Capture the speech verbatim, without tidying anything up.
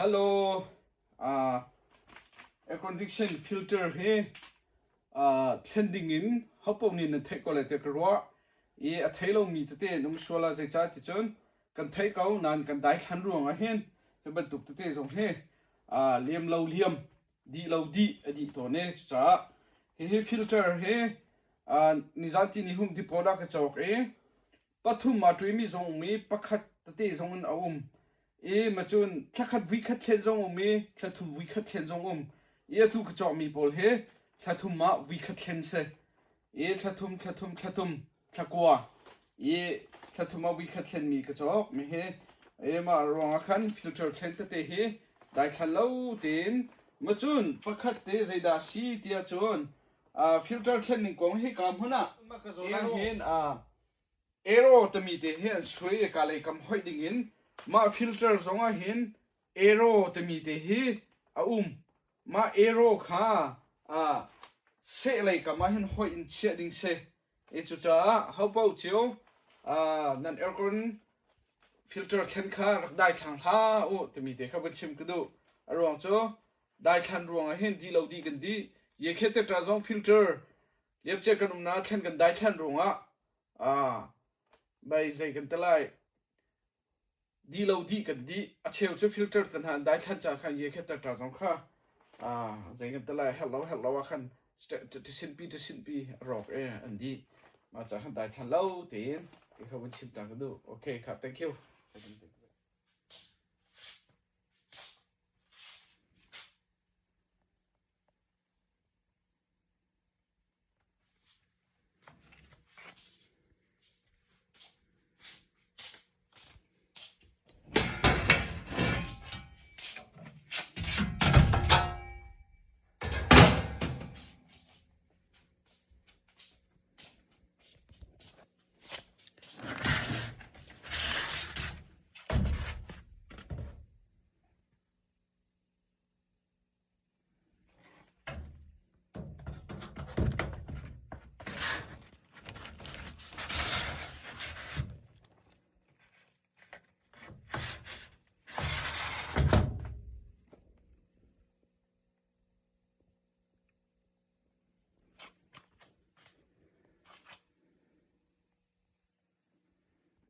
Hello, uh, air condition filter hi uh, thlen dingin hopou nin na thei ko le te ka rua. I a thei lo mi te te num suala zai cha ti chun kan thei kau nan kan dai thlan ruang a hin he ban tuk te te zong he uh, liam lo liam di lo di a di to ne chu cha he he filter he uh, ni zan ti ni hum di po da ka chok e. Pathum a tui mi zong mi pakhat tate zong in a um. E ma chun thlakhat vui khat thlen zong um e, thlathum vui khat thlen zong um. E a thu ka chawh mi pawl he thlathum a vui khat thlen se. E thlathum, thlathum, thlathum, thlakua. E thlathum a vui khat thlen mi ka chawh mi he. E ma ruang a khan filter thlen tate he dai thlan lo tin. Ma chun pakhat te zai da si tia chun a filter thlen ning kong he kam huna. Ma ka zo na hin a Aero tami te hi an sui e ka lei kam hoih dingin ma filter zong a hin aero tami te hi a um. Ma aero kha a se lei kam a hin hoih in chia ding se. E chu cha hau pau chiu a nan aircon filter thlen kha rak dai thlang hla u tami te kha ban chim ka du. A ruang chu dai thlan ruang a hin di lo di kan di. Ye khe te ta zong filter liam che kan umna thlen kan dai thlan ruang a a bai zai kan te lai di lo di kan di a cheu chu filter tan han dai thlan cha khan ye khe ta ta zong kha a zai kan te lai hel lo hel lo a khan ti sin pi ti sin pi rok e an di ma cha khan dai thlan lo te e kha win chim ta ka du. Okay kha, thank you.